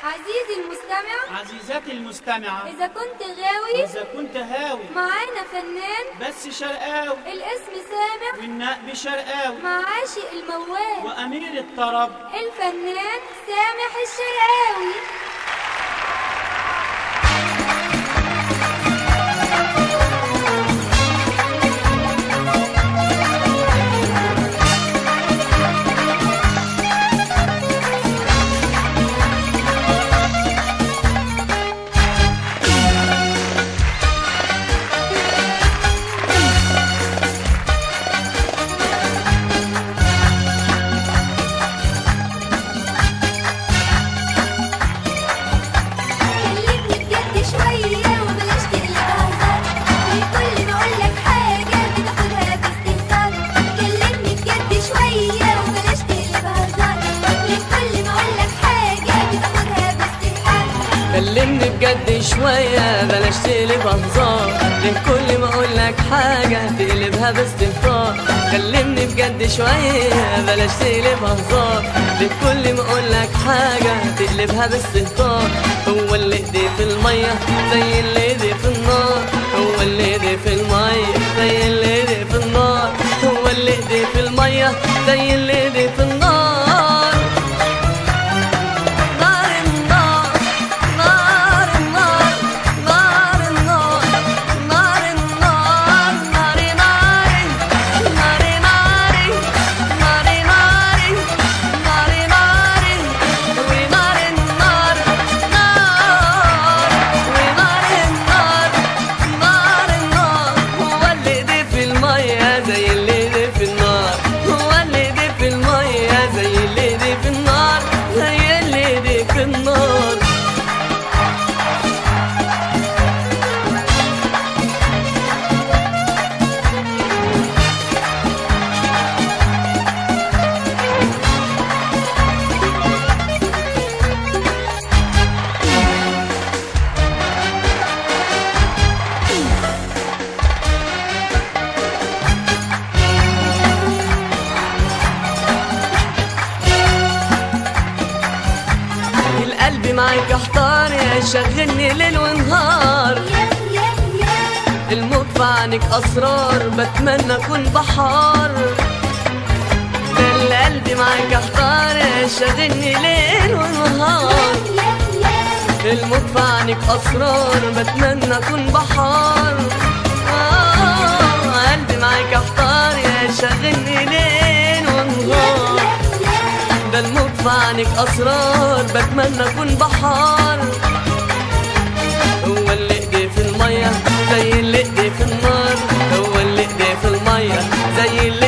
عزيزي المستمع، عزيزتي المستمعة، إذا كنت غاوي، إذا كنت هاوي، معانا فنان بس شرقاوي، الاسم سامح والنقب شرقاوي، مع عاشق الموال وأمير الطرب الفنان سامح الشرقاوي. كلمني بجد شوية بلاش تقلب هزار، ليه كل ما اقولك حاجة تقلبها باستهتار؟ كلمني بجد شوية بلاش تقلب هزار، ليه كل ما اقولك حاجة تقلبها باستهتار؟ هو اللي ايديه في المية زي اللي ايديه في النار، هو اللي ايديه في المية زي اللي ايديه في النار، هو اللي ايديه في المية زي اللي ايديه في النار. قلبي معاك احتار يا شغلني ليل ونهار، الموج في عنك اسرار بتمنى اكون بحار. ده اللي قلبي معاك احتار يا شغلني ليل ونهار، الموج في عنك اسرار بتمنى اكون بحار. قلبي معاك احتار يا شغلني ليل ونهار، ده الموج في عنك أسرار بتمنى أكون بحار. هو اللي إيديه في المية زي اللي إيديه في النار، هو اللي إيديه في المية زي اللي